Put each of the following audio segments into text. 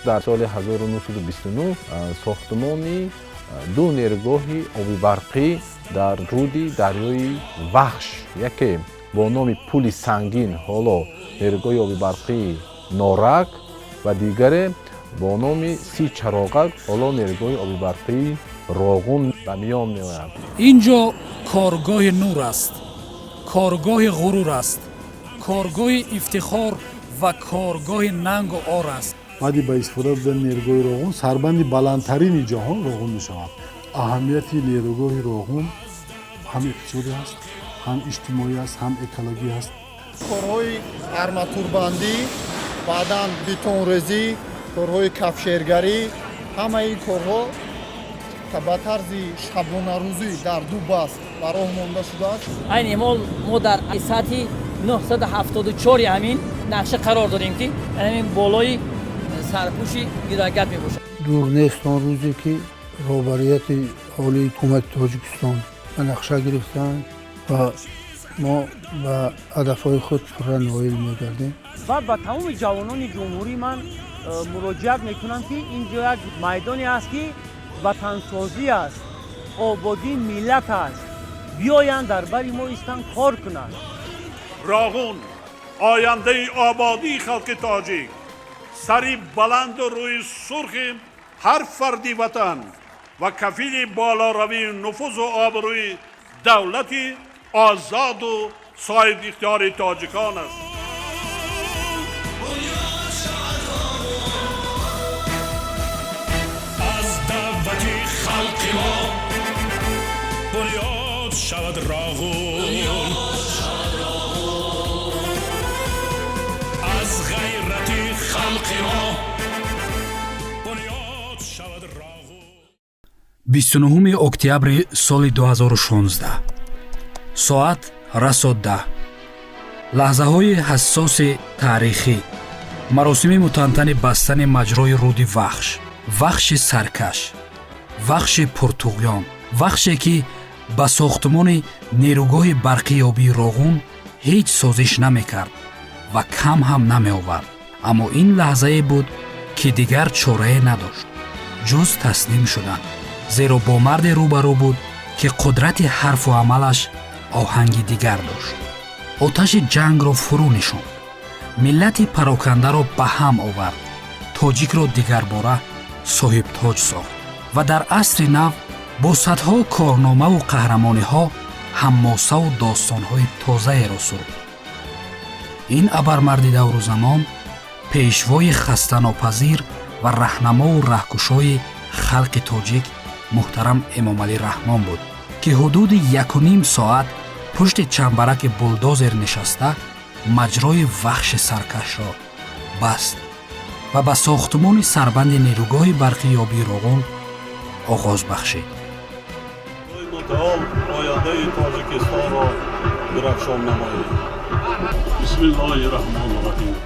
Дар соли 1929 сохтмони ду нерӯгоҳи обибарқӣ дар руди дарёи Вахш, яке бо номи Пули Сангин, ҳоло нерӯгоҳи обибарқии Норак, ва дигаре бо номи Си Чароғак, ҳоло нерӯгоҳи обибарқии Роғун ба миён меояд. Ин ҷо коргоҳи нур аст, коргоҳи ғурур аст, коргоҳи ифтихор ва коргоҳи нангу ор аст. Баъди ба истифода додани нерӯгоҳи Роғун сарбанди баландтарини ҷаҳон Роғун мешавад. Аҳамияти нерӯгоҳи Роғун ҳам иқтисодӣ аст, ҳам иҷтимоӣ аст, ҳам экологӣ аст. Корҳои арматурбандӣ, баъдан бетонрезӣ, корҳои кафшергарӣ, ҳамаи ин корҳо ба тарзи шабонарӯзӣ дар ду баст ба роҳ монда шудааст. Айни ҳол мо дар сатҳи 974 ҳамин нақша қарор дорем, ки ҳамин болои сарпӯши гидрогат мебошад. Дур нест он рӯзе, ки роҳбарияти олии ҳукумати Тоҷикистон ба нақша гирифтанд ва мо ба ҳадафҳои худ пурра ноил мегардем. Ва ба тамоми ҷавонони ҷумҳурӣ ман муроҷиат мекунам, ки ин ҷо як майдоне аст, ки ватансозӣ аст, ободии миллат аст. Биёянд, дар бари мо истанд, кор кунанд. Роғун ояндаи ободии халқи тоҷик, сари баланду рӯи сурхи ҳар фарди ватан ва кафили болоравии нуфузу обрӯи давлати озоду соҳибихтиёри тоҷикон аст. Аз даъвати халқи мо бунёд шавад Роғун, аз ғайрати халқи мо бунёд шавад Роғун. 29 октябри соли 2016, соат расо 10, лаҳзаҳои ҳассоси таърихӣ, маросими мутантани бастани маҷрои руди Вахш, Вахши саркаш, Вахши пуртуғён, Вахше, ки ба сохтмони нерӯгоҳи барқии обии Роғун ҳеҷ созиш намекард ва кам ҳам намеовард. Аммо ин лаҳзае буд, ки дигар чорае надошт, ҷуз таслим шудан, зеро бо марде рӯбарӯ буд, ки қудрати ҳарфу амалаш оҳанги дигар дошт. Оташи ҷангро фурӯ нишонд, миллати парокандаро ба ҳам овард, тоҷикро дигарбора соҳибтоҷ сохт ва дар асри нав бо садҳо корномаву қаҳрамониҳо ҳаммосаву достонҳои тозаеро суруд. Ин абармарди давру замон, пешвои хастанопазир ва раҳнамову раҳкушои халқи тоҷик муҳтарам Эмомалӣ Раҳмон буд, ки ҳудуди 1,5 соат пушти чамбараки булдозер нишаста, маҷрои Вахши саркашро баст ва ба сохтмони сарбанди нерӯгоҳи барқии обии Роғун оғоз бахшид. Мутаол ояндаи Тоҷикистонро дурахшон намоед. Бисмиллоҳи раҳмони раҳим.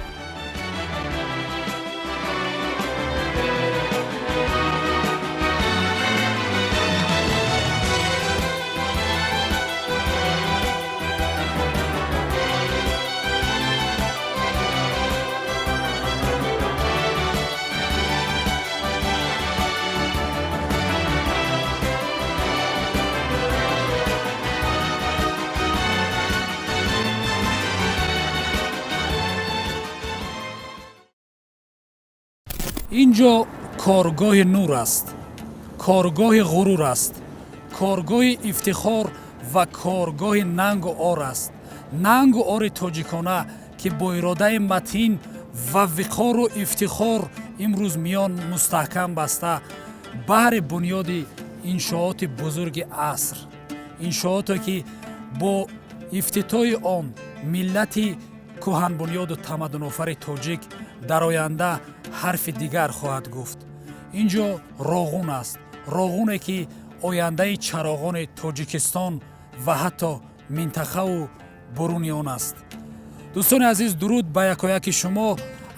Ин ҷо коргоҳи нур аст, коргоҳи ғурур аст, коргоҳи ифтихор ва коргоҳи нангу ор аст, нангу ори тоҷикона, ки бо иродаи матин ва виқору ифтихор имрӯз миён мустаҳкам баста, баҳри бунёди иншооти бузурги аср, иншооте, ки бо ифтитоҳи он миллати кӯҳанбунёду тамаддунофари тоҷик дар оянда ҳарфи дигар хоҳад гуфт. Ин ҷо Роғун аст, Роғуне, ки ояндаи чароғони Тоҷикистон ва ҳатто минтақаву буруни он аст. Дӯстони азиз, дуруд ба якояки шумо.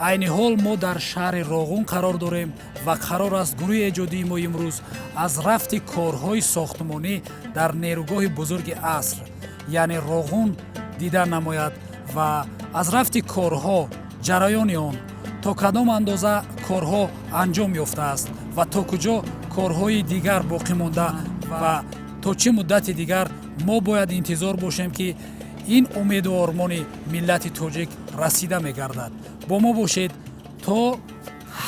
Айни ҳол мо дар шаҳри Роғун қарор дорем ва қарор аст гурӯҳи эҷодии мо имрӯз аз рафти корҳои сохтмонӣ дар нерӯгоҳи бузурги аср, яъне Роғун, дида намояд ва аз рафти корҳо, ҷараёни он то кадом андоза. Корҳо анҷом ёфтааст ва то куҷо корҳои дигар боқӣ монда ва то чӣ муддати дигар мо бояд интизор бошем, ки ин умеду ормони миллати тоҷик расида мегардад? Бо мо бошед, то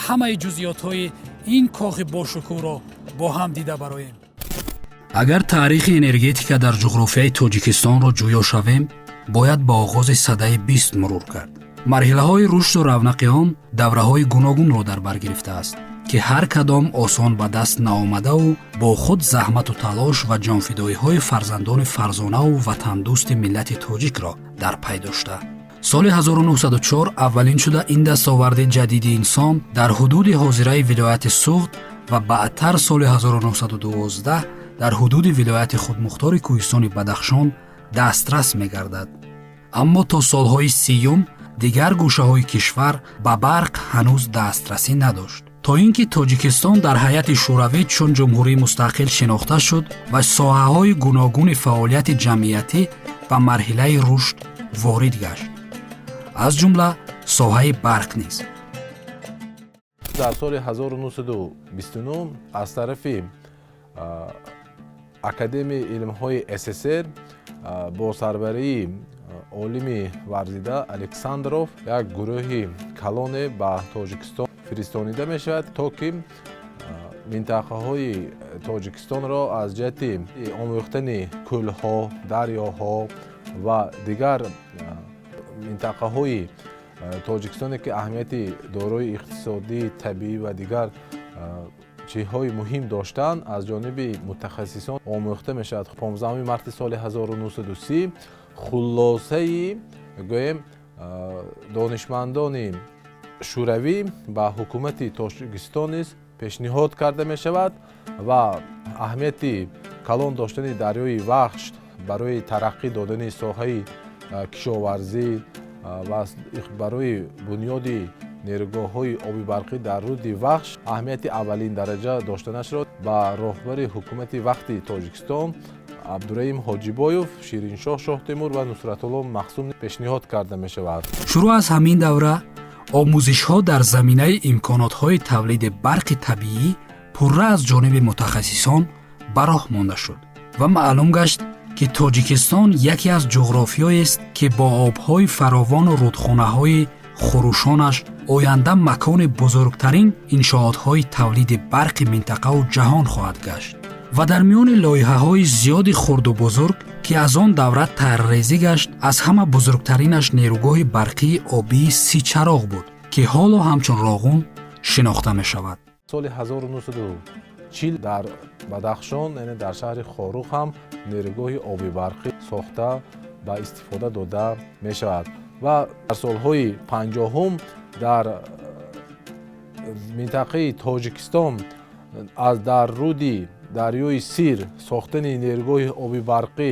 ҳамаи ҷузъиётҳои ин кохи бошукӯҳро бо ҳам дида бароем. Агар таърихи энергетика дар ҷуғрофияи Тоҷикистонро ҷӯё шавем, бояд ба оғози садаи 20 мурур кард. Марҳилаҳои рушду равнақи он давраҳои гуногунро дар бар гирифтааст, ки ҳар кадом осон ба даст наомадаву бо худ заҳмату талош ва ҷонфидоиҳои фарзандони фарзонаву ватандӯсти миллати тоҷикро дар пай дошта. Соли 1904 аввалин шуда ин дастоварди ҷадиди инсон дар ҳудуди ҳозираи вилояти Суғд ва баъдтар соли 1912 дар ҳудуди вилояти худмухтори Кӯҳистони Бадахшон дастрас мегардад. Аммо то солҳои 30-юм дигар гӯшаҳои кишвар ба барқ ҳанӯз дастрасӣ надошт, то ин ки Тоҷикистон дар ҳайати Шӯравӣ чун ҷумҳурии мустақил шинохта шуд ва соҳаҳои гуногуни фаъолияти ҷамъиятӣ ба марҳилаи рушд ворид гашт, аз ҷумла соҳаи барқ низ. Дар соли 1929 аз тарафи Академияи илмҳои СССР бо сарбарии олими варзида Александров як гурӯҳи калоне ба Тоҷикистон фиристонида мешавад, то ки минтақаҳои Тоҷикистонро аз ҷиҳати омӯхтани кӯлҳо, дарёҳо ва дигар минтақаҳои Тоҷикистоне, ки аҳамияти дорои иқтисодӣ, табиӣ ва дигар чизҳои муҳим доштанд, аз ҷониби мутахассисон омӯхта мешавад. 15 марти соли 1930 хулосаи, гӯем, донишмандони шӯравӣ ба ҳукумати Тоҷикистон низ пешниҳод карда мешавад ва аҳамияти калон доштани дарёи Вахш барои тараққӣ додани соҳаи кишоварзӣ ва барои бунёди нерӯгоҳҳои оби барқӣ дар руди Вахш аҳамияти аввалин дараҷа доштанашро ба роҳбари ҳукумати вақти Тоҷикистон Абдураҳим Ҳоҷибоев, Шириншоҳ Шоҳтемур ва Нусратулло Махсум пешниҳод карда мешавад. Шурӯъ аз ҳамин давра омӯзишҳо дар заминаи имконотҳои тавлиди барқи табиӣ пурра аз ҷониби мутахассисон ба роҳ монда шуд ва маълум гашт, ки Тоҷикистон яке аз ҷуғрофиёест, ки бо обҳои фаровону рудхонаҳои хурӯшонаш оянда макони бузургтарин иншоотҳои тавлиди барқи минтақаву ҷаҳон хоҳад гашт. Ва дар миёни лоиҳаҳои зиёди хурду бузург, ки аз он давра тарҳрезӣ гашт, аз ҳама бузургтаринаш нерӯгоҳи барқии обии Сичароғ буд, ки ҳоло ҳамчун Роғун шинохта мешавад. Соли 1940 дар Бадахшон, яъне дар шаҳри Хоруғ ҳам нерӯгоҳи оби барқӣ сохта ба истифода дода мешавад ва дар солҳои 50-ум дар минтақаи Тоҷикистон аз дар руди дарёи Сир сохтани нерӯгоҳи оби барқӣ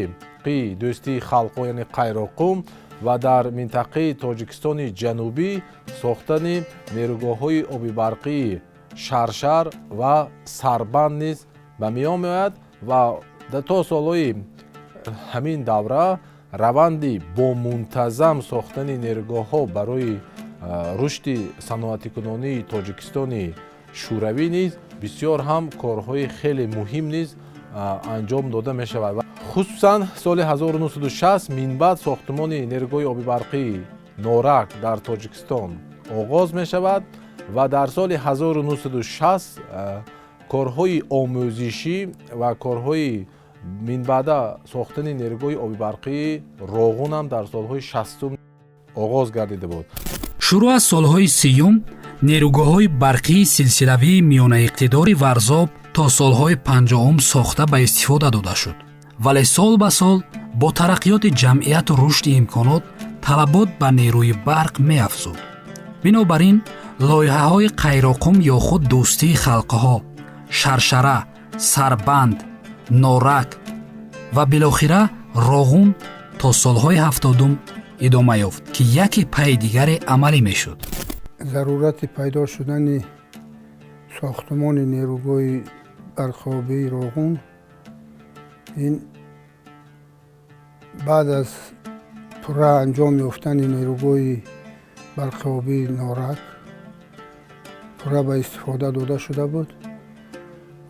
Дӯстии халқҳо, яъне Қайроқум, ва дар минтақаи Тоҷикистони Ҷанубӣ сохтани нерӯгоҳҳои оби барқии Шаршар ва Сарбанд низ ба миён меояд. Ва то солҳои ҳамин давра раванди бомунтазам сохтани нерӯгоҳҳо барои рушди саноатикунонии Тоҷикистони Шӯравӣ низ бисёр ҳам корҳои хеле муҳим низ анҷом дода мешавад. Хусусан соли 1960 минбаъд сохтмони нерӯгоҳи оби барқии Норак дар Тоҷикистон оғоз мешавад ва дар соли 1960 корҳои омӯзишӣ ва корҳои минбаъда сохтани нерӯгоҳи оби барқии Роғун ҳам дар солҳои 60-ум оғоз гардида буд. Шурӯъ аз солҳои 30-юм нерӯгоҳҳои барқии силсилавии миёнаиқтидори Варзоб то солҳои 50-ум сохта ба истифода дода шуд, вале сол ба сол бо тараққиёти ҷамъияту рушди имконот талабот ба нерӯи барқ меафзуд. Бинобар ин лоиҳаҳои Қайроқум ё худ Дӯстии халқҳо, Шаршара, Сарбанд, Норак ва билохира Роғун то солҳои 70-ум идома ёфт, ки яке пайи дигаре амалӣ мешуд. Зарурати пайдо шудани сохтмони нерӯгоҳи барқобии Роғун ин баъд аз пурра анҷом ёфтани нерӯгоҳи барқобии Норак. Пурра ба истифода дода шуда буд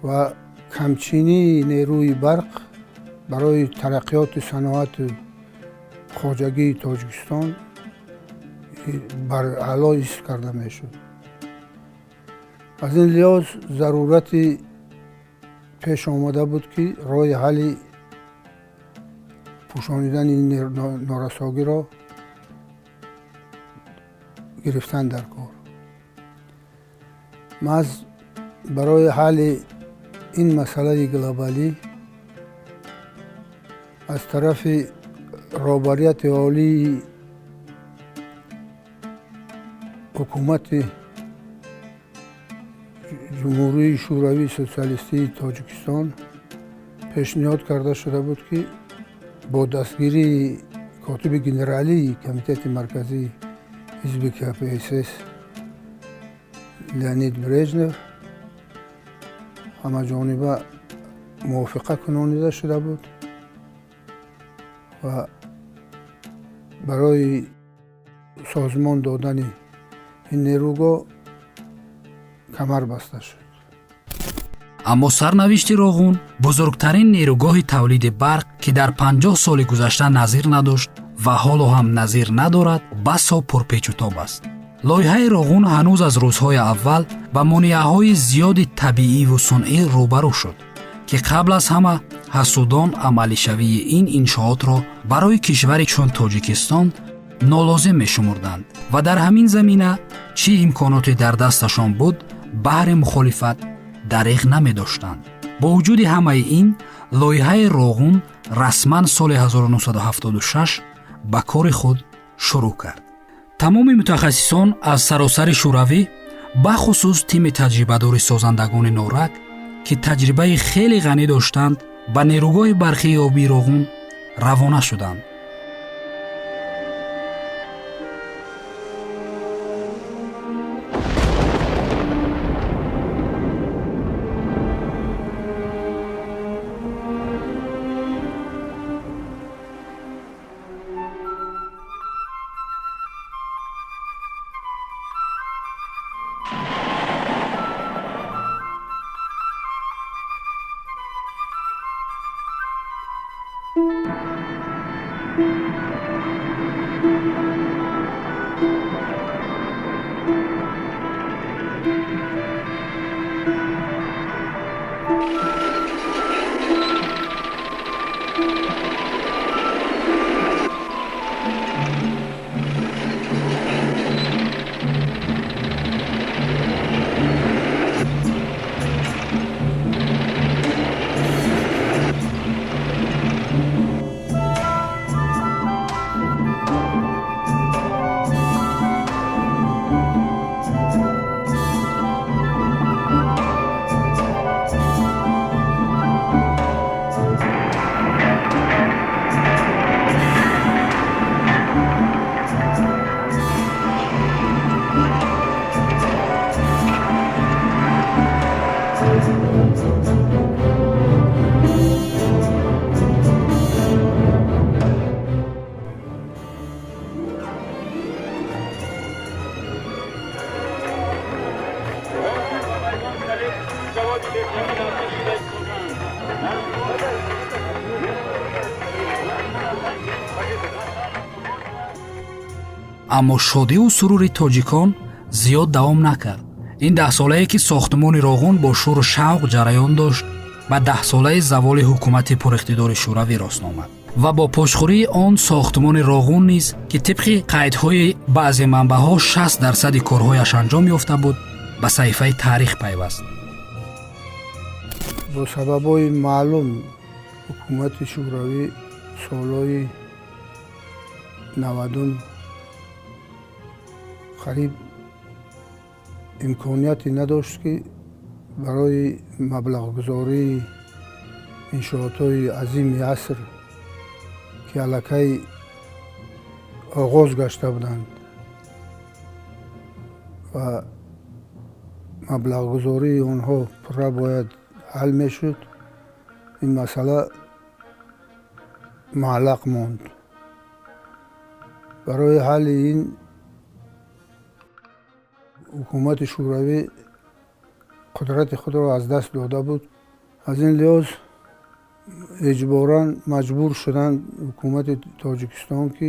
ва камчинии нерӯи барқ барои тараққиёти саноати хоҷагии Тоҷикистон бараъло ҳис карда мешуд. Аз ин лиҳоз зарурати пеш омада буд, ки роҳи ҳалли пӯшонидани норасогиро гирифтан дар кор. Маҳз барои ҳалли ин масъалаи глобалӣ аз тарафи роҳбарияти олии ҳукумати Ҷумҳурии Шӯравии Социалистии Тоҷикистон пешниҳод карда шуда буд, ки бо дастгирии котиби генералии Комитети Марказии ҳизби КПСС Леонид Брежнев ҳамаҷониба мувофиқа кунонида шуда буд ва барои созмон додани ин нерӯгоҳ камар баста шуд. Аммо сарнавишти Роғун, бузургтарин нерӯгоҳи тавлиди барқ, ки дар 50 соли гузашта назир надошт ва ҳоло ҳам назир надорад, басо пурпечутоб аст. Лоиҳаи Роғун ҳанӯз аз рӯзҳои аввал ба монеаҳои зиёди табииву сунъӣ рӯбарӯ шуд, ки қабл аз ҳама ҳасудон амалишавии ин иншоотро барои кишвари чун Тоҷикистон нолозим мешумурданд ва дар ҳамин замина чӣ имконоте дар дасташон буд, баҳри мухолифат дариғ намедоштанд. Бо вуҷуди ҳамаи ин, лоиҳаи Роғун расман соли 1976 ба кори худ шурӯъ кард. Тамоми мутахассисон аз саросари Шӯравӣ, бахусус тими таҷрибадори созандагони Норак, ки таҷрибаи хеле ғанӣ доштанд, ба нерӯгоҳи барқии обии Роғун равона шуданд. Аммо шодиву сурури тоҷикон зиёд давом накард. Ин даҳсолае, ки сохтмони Роғун бо шӯру шавқ ҷараён дошт, ба даҳсолаи заволи ҳукумати пуриқтидори Шӯравӣ рост омад ва бо пошхӯрии он сохтмони Роғун низ, ки тибқи қайдҳои баъзе манбаъҳо 60% корҳояш анҷом ёфта буд, ба саҳифаи таърих пайваст. Бо сабабҳои маълум ҳукумати Шӯравӣ солҳои 90 қариб имконияте надошт, ки барои маблағгузории иншоотҳои азими аср, ки аллакай оғоз гашта буданд ва маблағгузории онҳо пурра бояд ҳал мешуд, ин масъала муаллақ монд. Барои ҳалли ин ҳукумати Шӯравӣ Қудрати худро аз даст дода буд. Аз ин лиҳоз иҷборан маҷбур шуданд ҳукумати Тоҷикистон, ки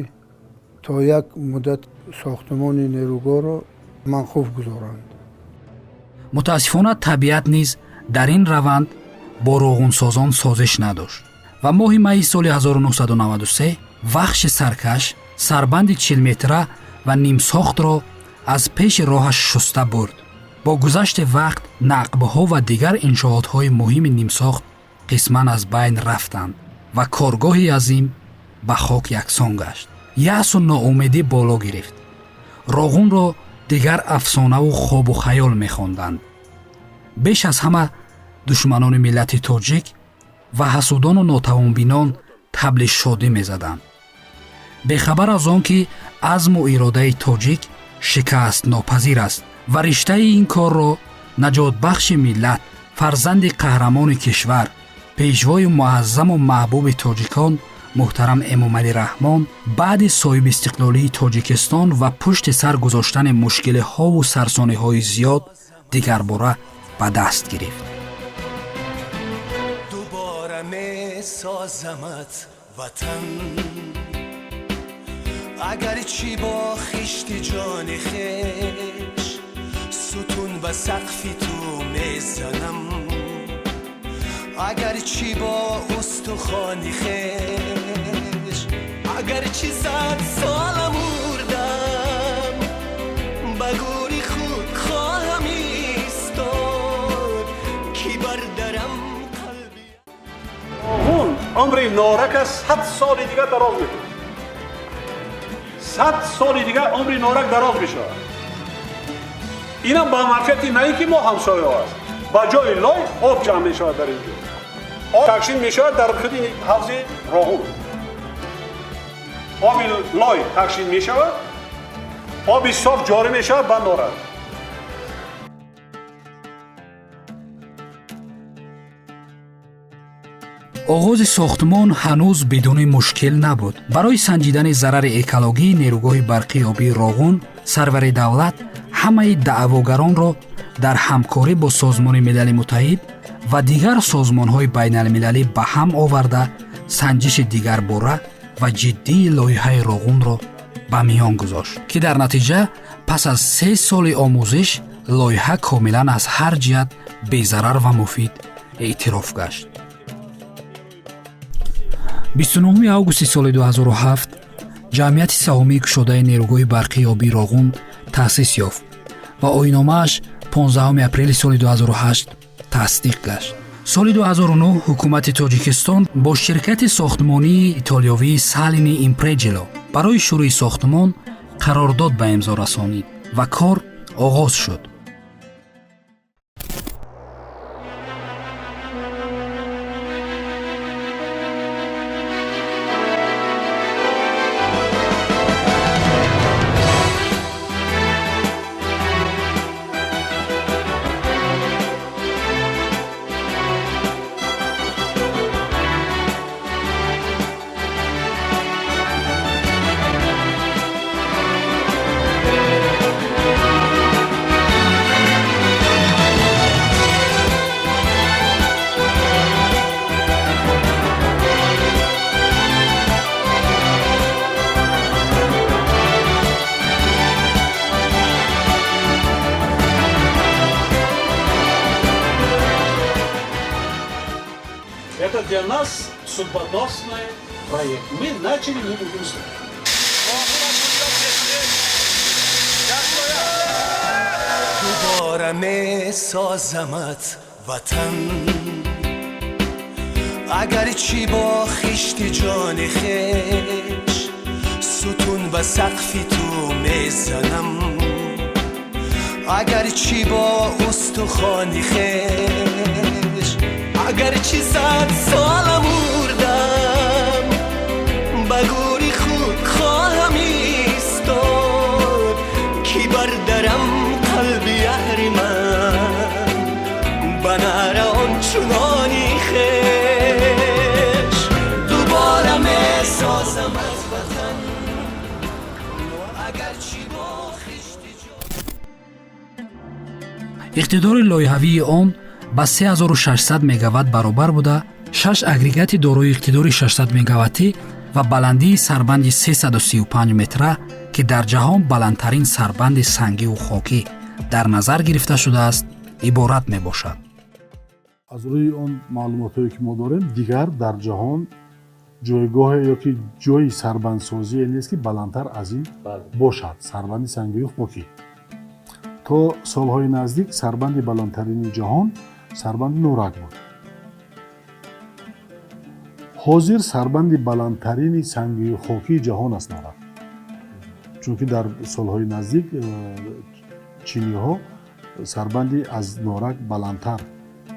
то як муддат сохтмони нерӯгоҳро манқуф гузоранд. Мутаассифона, табиат низ дар ин раванд бо роғунсозон созиш надошт ва моҳи майи соли 1993 Вахши саркаш сарбанди 40-метра ва нимсохтро аз пеши роҳаш шуста бурд. Бо гузашти вақт нақбҳо ва дигар иншоотҳои муҳими нимсохт қисман аз байн рафтанд ва коргоҳи азим ба хок яксон гашт. Яъсу ноумедӣ боло гирифт. Роғунро дигар афсонаву хобу хаёл мехонданд. Беш аз ҳама душманони миллати тоҷик ва ҳасудону нотавонбинон табли шодӣ мезаданд, бехабар аз он ки азму иродаи тоҷик шикастнопазир аст ва риштаи ин корро наҷотбахши миллат, фарзанди қаҳрамони кишвар, пешвои муаззаму маҳбуби тоҷикон муҳтарам Эмомалӣ Раҳмон баъди соҳибистиқлолии Тоҷикистон ва пушти сар гузоштани мушкилиҳову сарсониҳои зиёд дигарбора ба даст гирифт. Дубора месозамат, ватан, агарчи бо хишти ҷони хеш сутун ба сақфи ту мезанам, агарчи бо устухони хеш, агарчи 100 сола мурдам, ба гӯри худ хоҳам истод, ки бардарам қалби Роғун умри Норака 100 соли дигар дароз мекунад. 100 соли дигар умри Норак дароз мешавад. Инам ба манфиати на ин ки мо ҳамсояҳо аст. Ба ҷои лой об ҷамъ мешавад, дар ин ҷо об тақсим мешавад. Дар худи ҳавзи Роғун оби лой тақсим мешавад, оби соф ҷорӣ мешавад ба Норак. Оғози сохтмон ҳанӯз бидуни мушкил набуд. Барои санҷидани зарари экологии нерӯгоҳи барқии обии Роғун сарвари давлат ҳамаи даъвогаронро дар ҳамкорӣ бо Созмони Милали Муттаҳид ва дигар созмонҳои байналмилалӣ ба ҳам оварда, санҷиши дигарбора ва ҷиддии лоиҳаи Роғунро ба миён гузошт, ки дар натиҷа пас аз 3 соли омӯзиш лоиҳа комилан аз ҳар ҷиҳат безарар ва муфид эътироф гашт. 29 августи соли 2007 ҷамъияти саҳомии кушодаи нерӯгоҳи барқии обии Роғун таъсис ёфт ва оинномааш 15 апрели соли 2008 тасдиқ гашт. Соли 2009 ҳукумати Тоҷикистон бо ширкати сохтмонии итолиёвии Салини Импреҷило барои шурӯи сохтмон қарордод ба имзо расонид ва кор оғоз шуд. Это для нас судьбоносный проект. Мы начали, мы будем строить. Дубора месозамат, ватан, агарчи бо хишти ҷони хеш сутун ба сақфи ту мезанам, агарчи бо устухони хеш, агарчи 100 сола мурдам, ба гӯри худ хоҳам истод, ки бардарам қалби аҳриман ба нара ончунони хеш. Дубора месозам аз ватан, агарчи бо хишти. Иқтидори лоиҳавии он ба 3600 мегаватт баробар буда, шаш агрегати дорои иқтидори 600 мегаваттӣ ва баландии сарбанди 335 метра, ки дар ҷаҳон баландтарин сарбанди сангиву хокӣ дар назар гирифта шудааст, иборат мебошад. Аз рӯи он маълумотҳое, ки мо дорем, дигар дар ҷаҳон ҷойгоҳе ёки ҷои сарбандсозие нест, ки баландтар аз ин бошад. Сарбанди сангию хокӣ то солҳои наздик сарбанди баландтарини ҷаҳон сарбанди Норак буд. Ҳозир сарбанди баландтарини сангию хокии ҷаҳон аст Норак, чунки дар солҳои наздик чиниҳо сарбанди аз Норак баландтар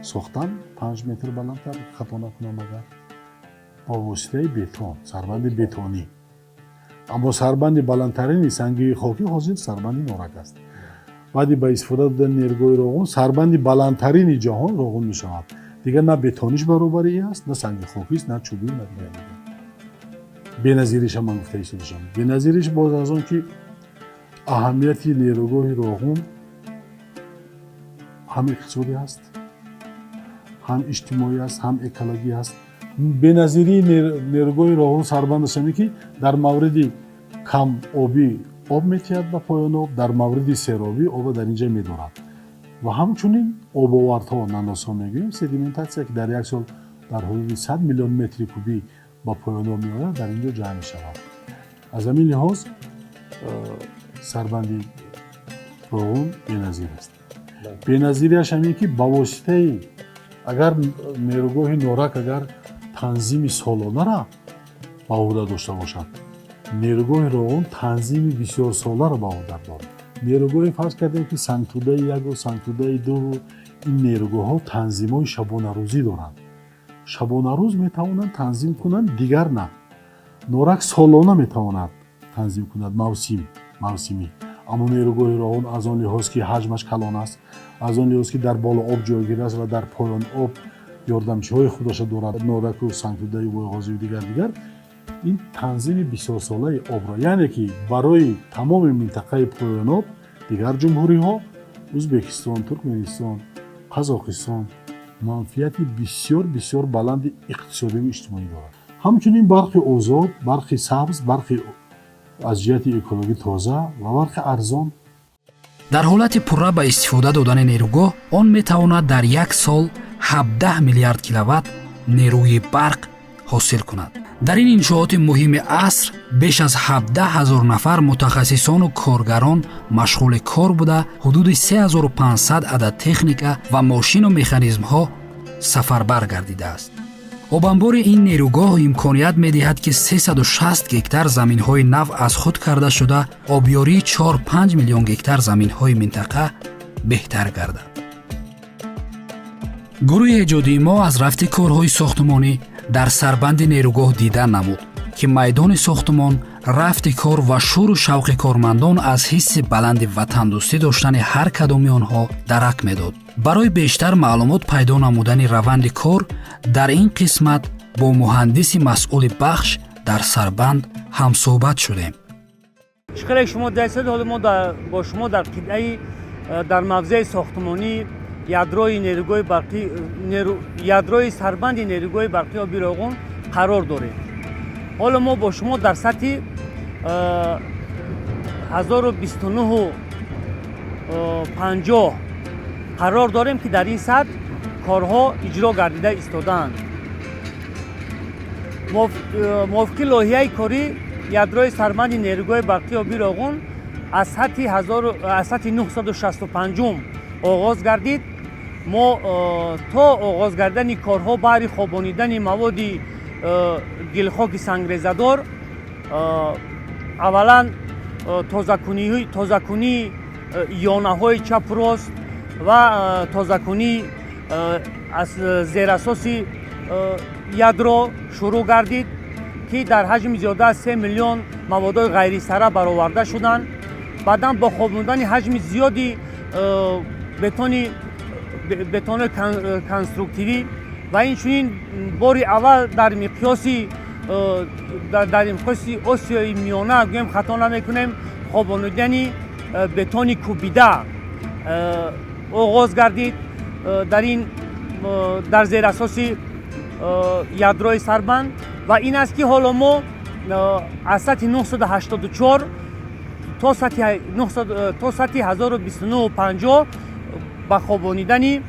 сохтан, 5 метр баландтар, хато накунам агар, бо воситаи бетон, сарбанди бетонӣ. Аммо сарбанди баландтарини сангии хокӣ ҳозир сарбанди Норак аст. Баъди ба истифода додани нерӯгоҳи Роғун сарбанди баландтарини ҷаҳон Роғун мешавад. Дигар на бетониш баробари аст, на санги хокист, на чӯбӣ, на дигар. Дигар беназириша ман гуфта истодашам. Беназириш боз аз он ки аҳамияти нерӯгоҳи Роғун ҳам иқтисодӣ аст, ҳам иҷтимоӣ аст, ҳам экологӣ аст. Беназирии нерӯгоҳи Роғун сарбандаш ҳаме, ки дар мавриди кам обӣ об метиҳад ба поёноб, дар мавриди серобӣ оба дар инҷа медорад ва ҳамчунин обовардҳо, наносҳо мегӯем, седиментатсия, ки дар як сол дар ҳудуди 100 миллион метри кубӣ ба поёноб меояд, дар ин ҷо ҷамъ мешавад. Аз ҳамин лиҳоз сарбанди Роғун беназир аст. Беназириаш ҳамин, ки ба воситаи агар нерӯгоҳи Норак агар танзими солонара ба ӯҳда дошта бошад, нерӯгоҳи Роғун танзими бисёрсоларо ба ӯҳда дорад. Нерӯгоҳи, фарз кардем, ки Сангтудаи яку Сангтудаи дуву ин нерӯгоҳҳо танзимҳои шабонарӯзӣ доранд, шабонарӯз метавонанд танзим кунанд, дигар на. Норак солона метавонад танзим кунад, мавсим мавсимӣ. Аммо нерӯгоҳи Роғун аз он лиҳоз, ки ҳаҷмаш калон аст, аз он лиҳоз, ки дар боло об ҷойгир аст ва дар поён об ёрдамчиҳои худаша дорад, Нораку, Сангтудаю Бойғозию дигар дигар, ин танзими бисёрсолаи обро, яъне ки барои тамоми минтақаи поёноб, дигар ҷумҳуриҳо, Узбекистон, Туркманистон, Қазоқистон, манфиати бисёр бисёр баланди иқтисодиву иҷтимоӣ дорад. Ҳамчунин барқи озод, барқи сабз, барқи аз ҷиҳати экологӣ тоза ва барқи арзон. Дар ҳолати пурра ба истифода додани нерӯгоҳ он метавонад дар як сол 17 миллиард киловатт нерӯи барқ ҳосил кунад. Дар ин иншооти муҳими аср беш аз 17 ҳазор нафар мутахассисону коргарон машғули кор буда, ҳудуди 3500 адад техника ва мошину механизмҳо сафарбар гардидааст. Обанбори ин нерӯгоҳ имконият медиҳад, ки 360 гектар заминҳои нав аз худ карда шуда, обёрии 4-5 миллион гектар заминҳои минтақа беҳтар гардад. Гурӯҳи эҷодии мо аз рафти корҳои сохтмонӣ дар сарбанди нерӯгоҳ дида намуд, ки майдони сохтмон, рафти кор ва шӯру шавқи кормандон аз ҳисси баланди ватандӯстӣ доштани ҳар кадоми онҳо дарак медод. Барои бештар маълумот пайдо намудани раванди кор дар ин қисмат бо муҳандиси масъули бахш дар сарбанд ҳамсӯҳбат шудем. Чӣ хеле шумо дидед, ҳоло мо бо шумо дар қитъаи дар мавзеи сохтмонии ядрои нерӯгоҳи барқӣ, ядрои сарбанди нерӯгоҳи барқи оби Роғун қарор дорем. Ҳоло мо бо шумо дар сатҳи 1029,50 қарор дорем, ки дар ин сатҳ корҳо иҷро гардида истодаанд. Мувофиқи лоиҳаи корӣ ядрои сарбанди нерӯгоҳи барқи оби Роғун аз сатҳи 965 оғоз гардид. Мо то оғоз гардидани корҳо баҳри хобонидани маводи гилхоки сангрезадор, аввалан тозакунии ёнаҳои чапу рост ва тозакунии аз зерасоси ядро шурӯъ гардид, ки дар ҳаҷми зиёда аз 3 миллион маводҳои ғайрисара бароварда шуданд. Баъдан бо хобондани ҳаҷми зиёди бетони конструктивӣ ва инчунин бори аввал дар миқёси Осиёи Миёна, гӯем хато намекунем, хобонидани бетони кӯбида. Оғоз гардид дар ин дар зерасоси ядрои сарбанд ва ин аст ки ҳоло мо аз сатҳи 984 то сатҳи 1029,50 ба хобонидани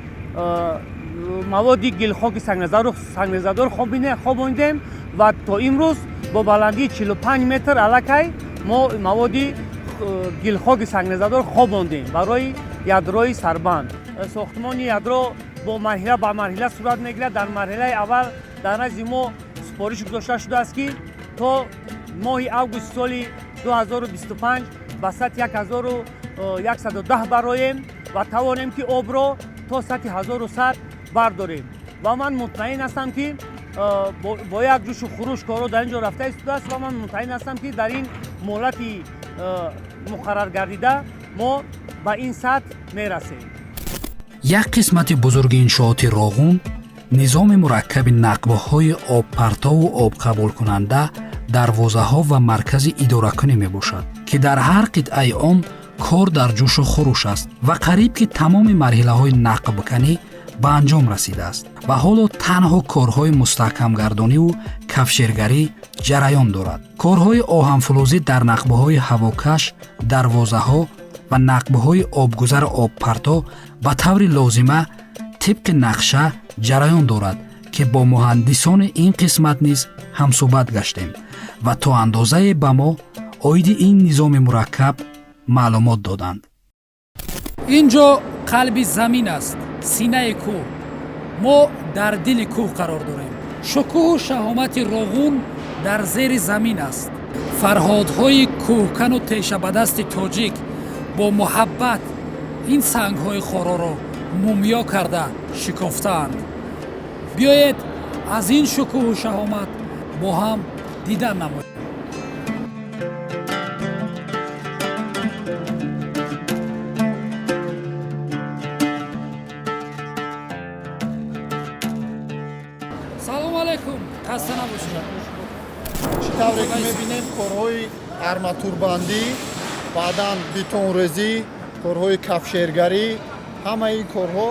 маводи гилхоки сангрезадор хобонидем ва то имрӯз бо баландии 45 метр аллакай мо маводи гилхоки сангрезадор хобондем барои ядрои сарбанд. Сохтмони ядро бо марҳила ба марҳила сурат мегирад. Дар марҳилаи аввал дар назди мо супориш гузошта шудааст ки то моҳи августи соли 2025 ба сатҳи 1110 бароем ва тавонем ки обро то сатҳи 1100 бардорем. Ва ман мутмаин ҳастам ки бо як ҷӯшу хуруш корҳо дар ин ҷо рафта истодааст ва ман мутмаин ҳастам ки дар ин муҳлати муқаррар гардида мо ба ин сатҳ мерасем. Як қисмати бузурги иншооти Роғун низоми мураккаби нақбҳои обпартову обқабулкунанда, дарвозаҳо ва маркази идоракунӣ мебошад, ки дар ҳар қитъаи он кор дар ҷӯшу хуруш аст ва қариб ки тамоми марҳилаҳои нақбканӣ ба анҷом расидааст ва ҳоло танҳо корҳои мустаҳкамгардониву кафшергарӣ ҷараён дорад. Корҳои оҳанфулӯзӣ дар нақбҳои ҳавокаш, дарвозаҳо ва нақбҳои обгузару обпарто ба таври лозима тибқи нақша ҷараён дорад, ки бо муҳандисони ин қисмат низ ҳамсӯҳбат гаштем ва то андозае ба мо оиди ин низоми мураккаб маълумот доданд. Ин ҷо қалби замин аст, синаи кӯҳ. Мо дар дили кӯҳ қарор дорем. Шукӯҳу шаҳомати Роғун дар зери замин аст. Фарҳодҳои кӯҳкану тешабадасти тоҷик бо муҳаббат ин сангҳои хороро мумиё карда шикофтаанд. Биёед аз ин шукӯҳу шаҳомат бо ҳам дидан намоем. Салому алайкум, хаста набошед. Чӣ тавре ки мебинем, корҳои арматурбандӣ, баъдан бетонрезӣ, корҳои кафшергарӣ, ҳамаи ин корҳо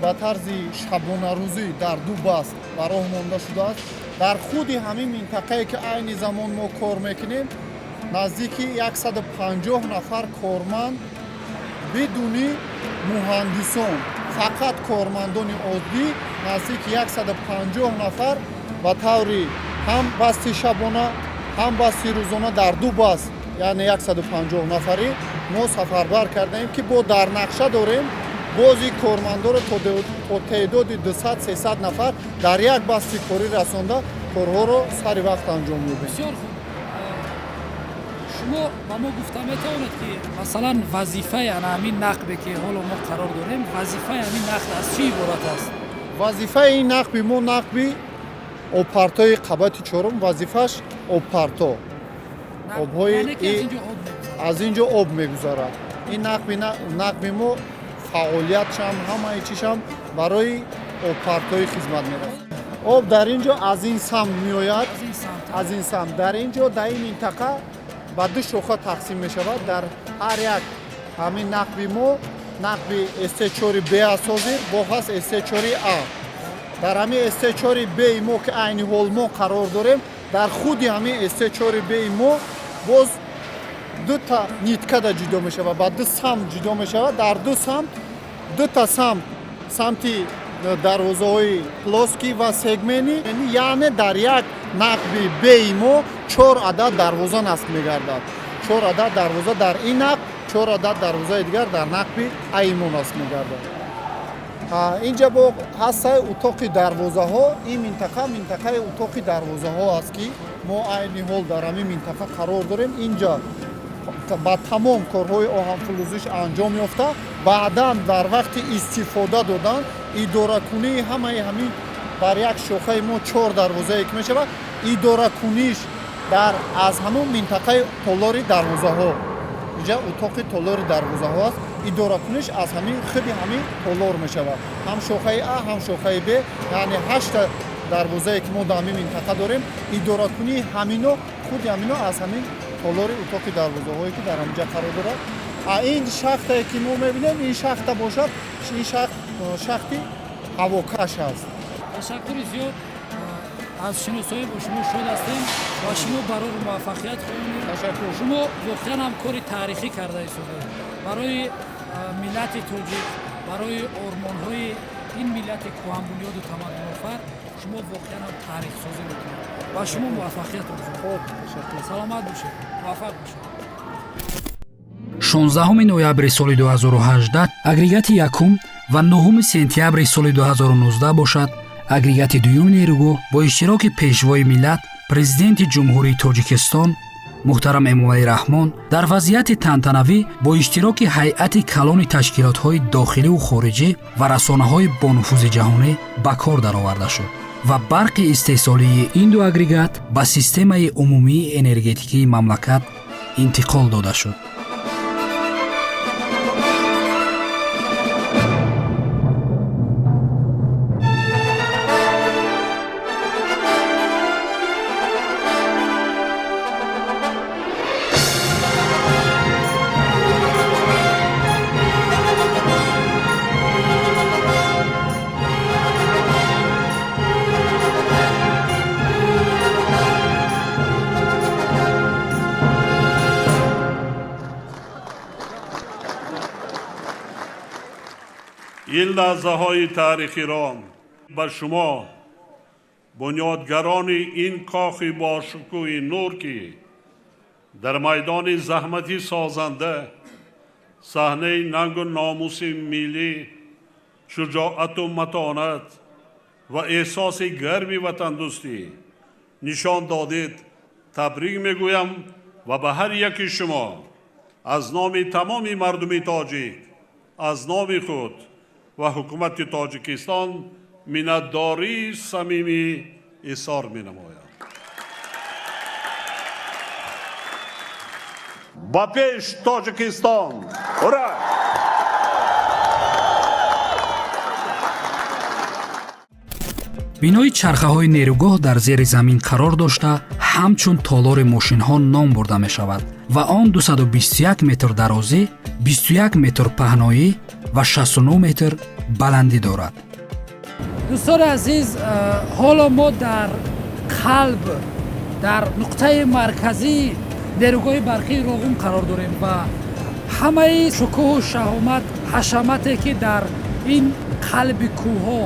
ба тарзи шабонарӯзӣ дар ду баст ба роҳ монда шудааст. Дар худи ҳамин минтақае ки айни замон мо кор мекунем, наздики 150 нафар корманд бидуни муҳандисон, фақат кормандони оддӣ, наздики 150 нафар ба таври ҳам басти шабона, ҳам басти рӯзона дар ду баст, яъне 150 нафарӣ мо сафарбар кардаем, ки бо дар нақша дорем бози кормандоро то теъдоди 200-300 нафар дар як басти корӣ расонда корҳоро сари вақт анҷом медиҳем. Бисёр хуб. Шумо ба мо гуфта метавонед, ки масалан вазифаи ана ҳамин нақбе ки ҳоло мо қарор дорем, вазифаи ҳамин нақб аз чӣ иборат аст? Вазифаи ин нақби мо нақби обпартои қабати чорум, вазифааш обпарто. Обҳои аз ин ҷо об мегузарад. Ин нақби мо фаъолиятшам, ҳамаи чишам барои обпартои хизмат мерасад. Об дар ин ҷо аз ин самт меояд, аз ин самт. Дар ин ҷо, дар ин минтақа ба ду шоха тақсим мешавад. Дар ҳар як ҳамин нақби мо нақби СТ4Б аст ҳозир, бо ҳаст СТ4А. Дар ҳамин СТ4Б мо ки айни ҳол мо қарор дорем, дар худи ҳамин СТ4Б мо боз дута ниткада ҷудо мешавад, ба ду самт ҷудо мешавад. Дар ду самт, дута самт, самти дарвозаҳои плоский ва сегмени, яъне дар як нақби Б мо 4 адад дарвоза насб мегардад. 4 адад дарвоза дар ин нақб, 4 адад дарвозаи дигар дар нақби А мо насб мегардад. Инҷа бо ҳастаи утоқи дарвозаҳо. Ин минтақа минтақаи утоқи дарвозаҳо аст, ки мо айни ҳол дар ҳамин минтақа қарор дорем. Инҷа ба тамом корҳои оҳанфулӯзиш анҷом ёфта, баъдан дар вақти истифода додан идоракунии ҳамаи ҳамин дар як шохаи мо 4 дарвозае ки мешавад, идоракуниш дар аз ҳамон минтақаи толори дарвозаҳо. Инҷа утоқи толори дарвозаҳо аст. Идоракуниш аз ҳамин худи ҳамин толор мешавад. Ҳам шохаи А, ҳам шохаи Б, яъне 8 дарвозае ки мо дар ҳамин минтақа дорем, идоракунии ҳамино худи ҳамино аз ҳамин толори утоқи дарвозаҳое ки дар ҳаминҷа қарор дорад Ин шахтае ки мо мебинем, ин шахта бошад, ин шахти ҳавокаш аст. Ташаккури зиёд, аз шиносоӣ бо шумо шод ҳастем ва шумо барори муваффақият хоҳем. Ташаккур. Шумо воқеан ҳам кори таърихӣ карда истодаед барои миллати тоҷик, барои ормонҳои ин миллати кӯҳанбунёду тамаддунофар. Шумо воқеан ҳам таърихсозӣ мекунед ва шумо муваффақият орзу. Хуб, ташаккур. Саломат бошед, муваффақ бошед. 16 ноябри соли 2018 агрегати якум ва 9 сентябри соли 2019 бошад агрегати дуюми нерӯгоҳ бо иштироки пешвои миллат, президенти Ҷумҳурии Тоҷикистон муҳтарам Эмомалӣ Раҳмон дар вазъияти тантанавӣ бо иштироки ҳайати калони ташкилотҳои дохиливу хориҷӣ ва расонаҳои бонуфузи ҷаҳонӣ ба кор дароварда шуд ва барқи истеҳсолии ин ду агрегат ба системаи умумии энергетикии мамлакат интиқол дода шуд. Ин лаҳзаҳои таърихиро ба шумо, бунёдгарони ин кохи бошукӯҳи нур, ки дар майдони заҳмати созанда, саҳнаи нангу номуси миллӣ, шуҷоату матонат ва эҳсоси гарми ватандӯстӣ нишон додед, табрик мегӯям ва ба ҳар яки шумо аз номи тамоми мардуми тоҷик, аз номи худ ва ҳукумати Тоҷикистон миннатдории самимӣ изҳор менамоям. Ба пеш, Тоҷикистон! Ура! Бинои чархаҳои нерӯгоҳ дар зери замин қарор дошта, ҳамчун толори мошинҳо ном бурда мешавад ва он 221 метр дарозӣ, 21 метр паҳноӣ ва 69 метр баландӣ дорад. Дӯстони азиз, ҳоло мо дар қалб, дар нуқтаи марказии нерӯгоҳи барқии Роғун қарор дорем ва ҳамаи шукӯҳу шаҳомат, ҳашамате ки дар ин қалби кӯҳҳо,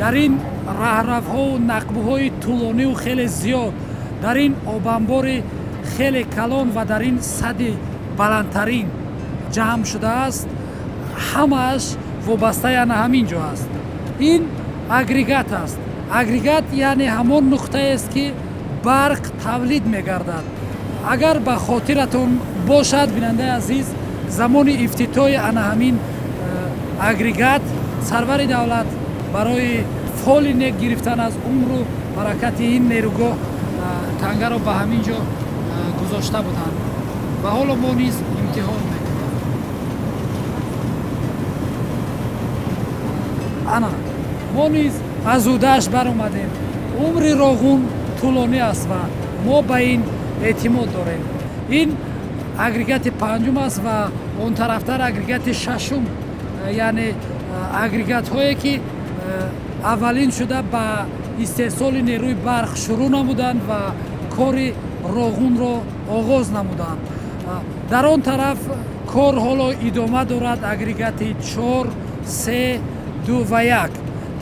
дар ин раҳравҳову нақбҳои тӯлониву хеле зиёд, дар ин обанбори хеле калон ва дар ин сади баландтарин ҷамъ шудааст, ҳамааш вобаста яъне ҳамин ҷо аст. Ин агрегат аст. Агрегат яъне ҳамон нуқтаест ки барқ тавлид мегардад. Агар ба хотиратон бошад, бинандаи азиз, замони ифтитоҳи ана ҳамин агрегат сарвари давлат барои фоли нек гирифтан аз умру баракати ин нерӯгоҳ тангаро ба ҳамин ҷо гузошта буданд ва ҳоло мо низ имтиҳон мекунем. Ана мо низ аз ӯдааш баромадем. Умри Роғун тӯлонӣ аст ва мо ба ин эътимод дорем. Ин агрегати панҷум аст ва он тарафтар агрегати шашум, яъне агрегатҳое ки аввалин шуда ба истеҳсоли нерӯи барқ шурӯъ намуданд ва кори Роғунро оғоз намуданд. Дар он тараф кор ҳоло идома дорад, агрегати 4, 3, 2 ва 1,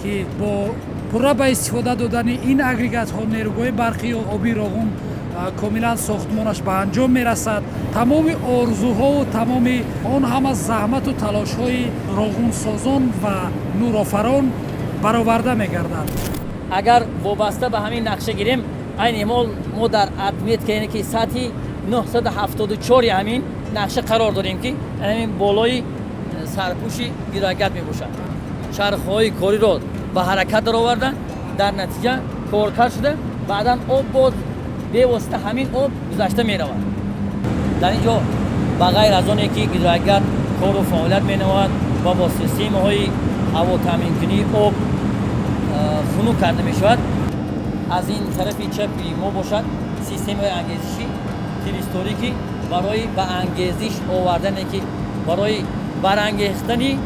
ки бо пурра ба истифода додани ин агрегатҳо нерӯгоҳи барқии оби Роғун комилан сохтмонаш ба анҷом мерасад. Тамоми орзуҳову тамоми он ҳама заҳмату талошҳои роғунсозон ва нурофарон бароварда мегардад. Агар вобаста ба ҳамин нақша гирем, айни ҳол мо дар отметка, яъне ки сатҳи 974 ҳамин нақша қарор дорем, ки ҳамин болои сарпӯши гидрогат мебошад. Чархҳои кориро ба ҳаракат даровардан, дар натиҷа коркард шуда, баъдан об боз бевосита ҳамин об гузашта меравад. Дар ин ҷо ба ғайр аз оне ки гидрогат кору фаъолият менамояд ва бо системаҳои ҳавотаъминкунии об хунук карда мешавад, аз ин тарафи чапи мо бошад системаи ангезиши тиристорӣ, ки барои ба ангезиш овардане ки Барои барангехтани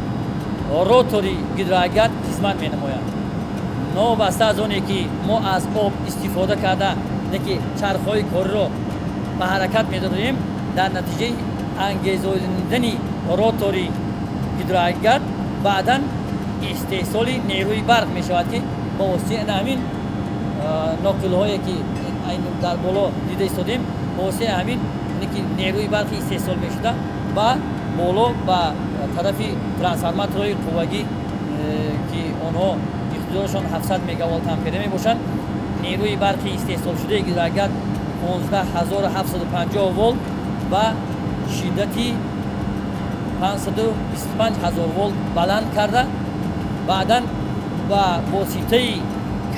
ротори гидроагрегат хизмат менамояд. Новобаста аз оне ки мо аз об истифода карда, ки чархҳои кориро ба ҳаракат медодем, дар натиҷаи ангезонидани ротори гидроагрегат баъдан истеҳсоли нерӯи барқ мешавад, ки ба воситаи ҳамин ноқилҳое ки дар боло дида истодем, ба воситаи ҳамин ки нерӯи барқи истеҳсол мешуда ба боло, ба тарафи трансформаторҳои қуввагӣ, ки онҳо иқтидорашон 700 мегаволт ампера мебошанд, нерӯи барқи истеҳсолшудаи гидроагрегат 15750 волт ба шиддати 525 ҳазор волт баланд карда, баъдан ба воситаи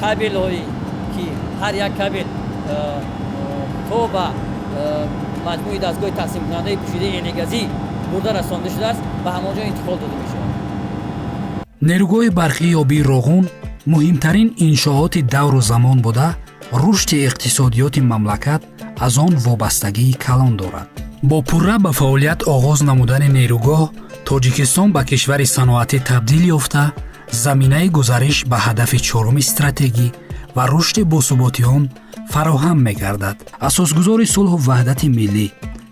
кабелҳое ки ҳар як кабел то ба маҷмӯи дастгоҳи тақсимкунандаи пӯшидаи элегазӣ бурда расонда шудааст, ба ҳамон ҷо интиқол дода мешавад. Нерӯгоҳи барқии обии Роғун муҳимтарин иншооти давру замон буда, рушди иқтисодиёти мамлакат аз он вобастагии калон дорад. Бо пурра ба фаъолият оғоз намудани нерӯгоҳ Тоҷикистон ба кишвари саноатӣ табдил ёфта, заминаи гузариш ба ҳадафи чоруми стратегӣ ва рушди босуботи он фароҳам мегардад. Асосгузори сулҳу ваҳдати миллӣ,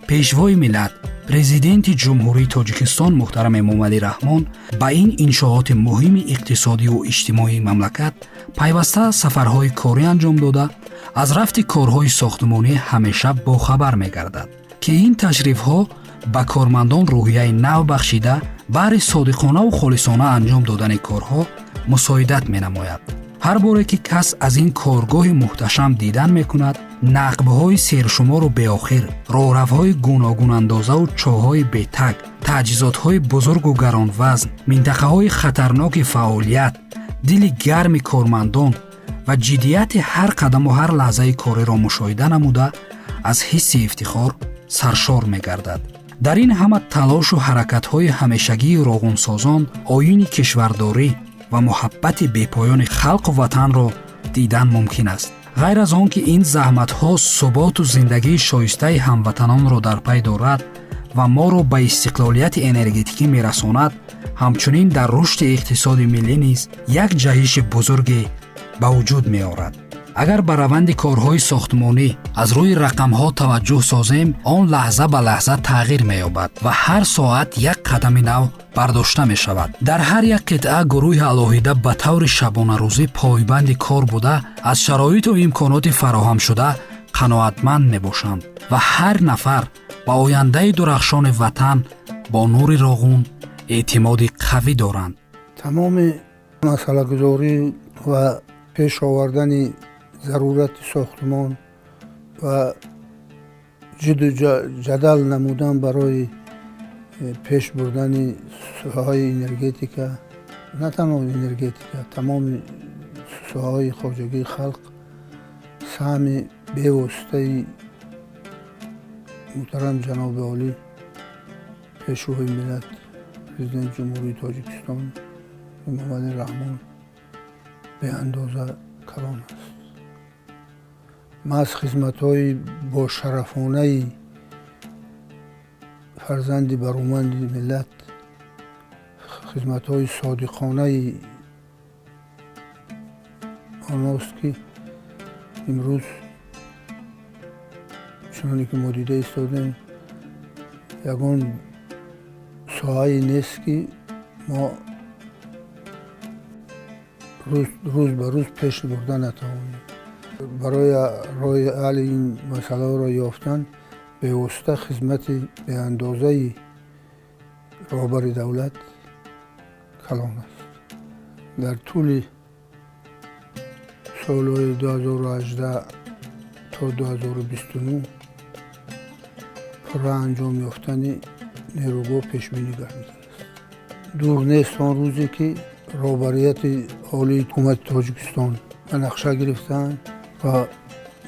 Пешвои миллат, Президенти Ҷумҳурии Тоҷикистон муҳтарам Эмомалӣ Раҳмон ба ин иншооти муҳими иқтисодиву иҷтимоии мамлакат пайваста сафарҳои корӣ анҷом дода, аз рафти корҳои сохтмонӣ ҳамеша бохабар мегардад, ки ин ташрифҳо ба кормандон рӯҳияи нав бахшида, баҳри содиқонаву холисона анҷом додани корҳо мусоидат менамояд. Ҳар боре ки кас аз ин коргоҳи муҳташам дидан мекунад, нақбҳои сершумору беохир, роҳравҳои гуногунандозаву чоҳҳои бетаг, таҷҳизотҳои бузургу гаронвазн, минтақаҳои хатарноки фаъолият, дили гарми кормандон ва ҷиддияти ҳар қадаму ҳар лаҳзаи кориро мушоҳида намуда, аз ҳисси ифтихор саршор мегардад. Дар ин ҳама талошу ҳаракатҳои ҳамешагии роғунсозон оини кишвардорӣ ва муҳаббати бепоёни халқу ватанро дидан мумкин аст. Ғайр аз он ки ин заҳматҳо суботу зиндагии шоистаи ҳамватанонро дар пай дорад ва моро ба истиқлолияти энергетикӣ мерасонад, ҳамчунин дар рушди иқтисоди миллӣ низ як ҷаҳиши бузурге ба вуҷуд меорад. Агар ба раванди корҳои сохтмонӣ аз рӯи рақамҳо таваҷҷӯҳ созем, он лаҳза ба лаҳза тағйир меёбад ва ҳар соат як қадами нав бардошта мешавад. Дар ҳар як қитъа гурӯҳи алоҳида ба таври шабонарӯзӣ пойбанди кор буда, аз шароиту имконоти фароҳамшуда қаноатманд мебошанд ва ҳар нафар ба ояндаи дурахшони ватан бо нури Роғун эътимоди қавӣ доранд. Тамоми масъалагузорӣ ва пеш овардани зарурати сохтмон ва ҷиду ҷадал намудан барои пеш бурдани соҳаи энергетика, на танҳо энергетика, тамоми соҳаҳои хоҷагии халқ, саҳми бевоситаи муҳтарам ҷаноби олӣ, Пешвои миллат, Президенти Ҷумҳурии Тоҷикистон Эмомалӣ Раҳмон беандоза калон аст. Маҳз хизматҳои бошарафонаи фарзанди бароманди миллат, хизматҳои содиқонаи онҳост, ки имрӯз чуноне ки мо дида истодем, ягон соҳае нест, ки мо рӯз ба рӯз пеш бурда натавонем. Барои роҳи ҳалли ин масъалаҳоро ёфтан бевосита хизмати беандозаи роҳбари давлат калон аст. Дар тӯли солҳои 2018 то 2029 пурра анҷом ёфтани нерӯгоҳ пешбинӣ гардидааст. Дур нест он рӯзе, ки роҳбарияти олии ҳукумати Тоҷикистон ба нақша гирифтаанд ва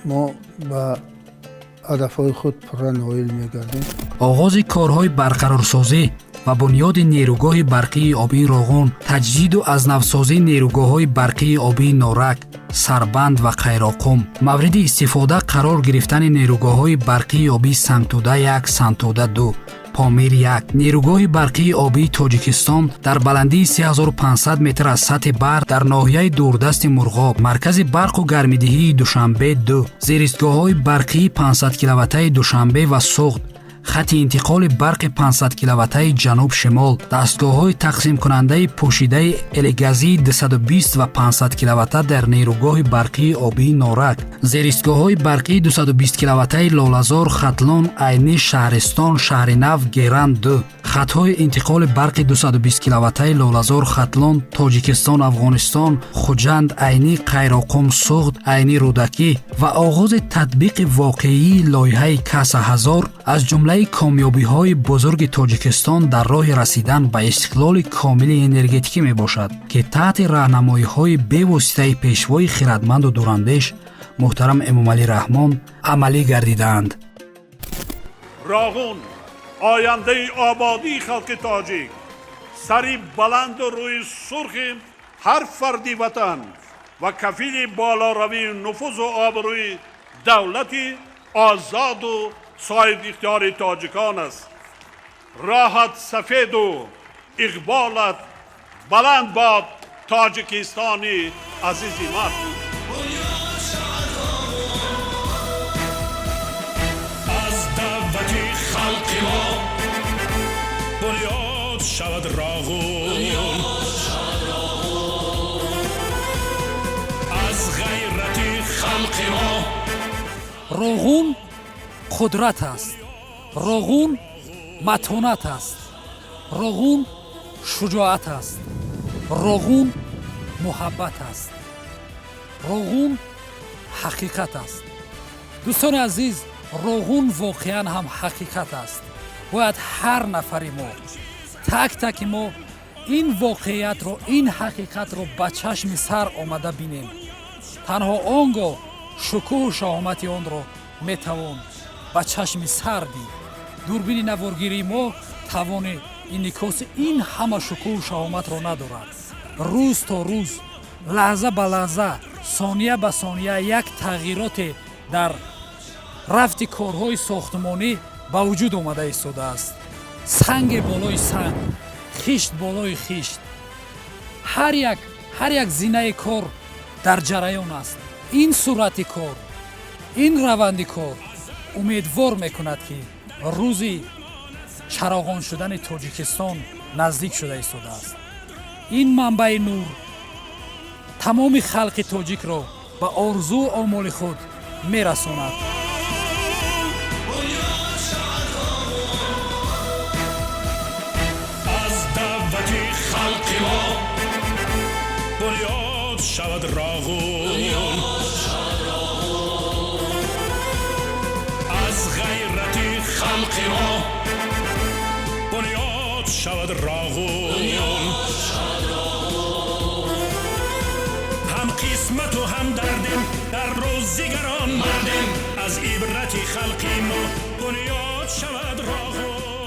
мо ба ҳадафҳои худ пурра ноил мегардем. Оғози корҳои барқарорсозӣ ва бунёди нерӯгоҳи барқии обии Роғун, таҷдиду аз навсозии нерӯгоҳҳои барқии обии Норак. Сарбанд ва Қайроқум, мавриди истифода қарор гирифтани нерӯгоҳҳои барқии обии Сангтӯда 1, Сангтӯда 2, Помир 1, нерӯгоҳи барқии обии Тоҷикистон дар баландии 3500 метр аз сатҳи баҳр дар ноҳияи дурдасти Мурғоб, маркази барқу гармидиҳии Душанбе 2, зеристгоҳҳои барқии 500 киловаттаи Душанбе ва Суғд, хати интиқоли барқи 500 киловаттаи ҷануб-шимол, дастгоҳҳои тақсимкунандаи пӯшидаи элегазии 220 ва 500 киловатта дар нерӯгоҳи барқии обии Норак, зеристгоҳҳои барқии 220 киловаттаи Лолазор, Хатлон, Айнӣ, Шаҳристон, Шаҳринав, Геран 2, хатҳои интиқоли барқи 220 киловаттаи Лолазор, Хатлон, Тоҷикистон, Афғонистон, Хуҷанд, Айнӣ, Қайроқум, Суғд, Айнӣ, Рӯдакӣ ва оғози татбиқи воқеии лоиҳаи Каса 1000 аз ҷумлаи комёбиҳои бузурги Тоҷикистон дар роҳи расидан ба истиқлоли комили энергетикӣ мебошад, ки таҳти раҳнамоиҳои бевоситаи пешвои хиратманду дурандеш муҳтарам Эмомалӣ Раҳмон амалӣ гардидаанд. Роғун, ояндаи ободии халқи тоҷик, сари баланду рӯи сурхи ҳар фарди ватан ва кафили болоравии нуфузу обрӯи давлати озоду соҳибихтиёри тоҷикон аст. Роҳат сафеду иқболат баланд бод, Тоҷикистони азизи ман. Аз даъвати халқи мо бунёд шавад Роғун, аз ғайрати халқи мо. Роғун қудрат аст, Роғун матонат аст, Роғун шуҷоат аст, Роғун муҳаббат аст, Роғун ҳақиқат аст. Дӯстони азиз, Роғун воқеан ҳам ҳақиқат аст. Бояд ҳар нафари мо, так таки мо ин воқеиятро, ин ҳақиқатро ба чашми сар омада бинем. Танҳо он гоҳ шукӯҳу шаҳомати онро метавон ба чашми сар дид. Дурбини наворгирии мо тавони инъикоси ин ҳама шукӯҳу шаҳоматро надорад. Рӯз то рӯз, лаҳза ба лаҳза, сония ба сония як тағйироте дар рафти корҳои сохтмонӣ ба вуҷуд омада истодааст. Санге болои санг, хишт болои хишт, ҳар як зинаи кор дар ҷараён аст. Ин суръати кор, ин раванди кор умедвор мекунад, ки рӯзи чароғон шудани Тоҷикистон наздик шуда истодааст. Ин манбаи нур тамоми халқи тоҷикро ба орзуу омоли худ мерасонад. Аз даъвати халқи мо бунёд шавад Роғун, аз ғайрати халқи мо бунёд шавад Роғун. Ҳам қисмату ҳам дардем, дар рӯзигарон мардем, аз ибрати халқи мо бунёд шавад Роғун.